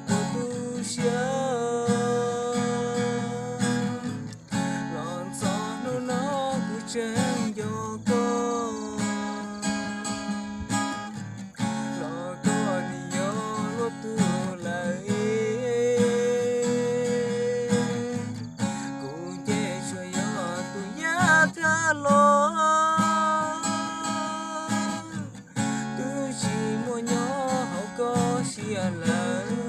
Kuv tu siab los txog hnub no kuv tseem nco koj, los koj nim yog luag tug lawm. Kuv ces tsuas yog tus nyab thab los, twb tsis muaj nyob hauv koj siab lawm.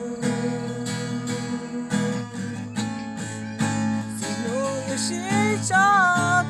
Txij hnub wb sib tshaj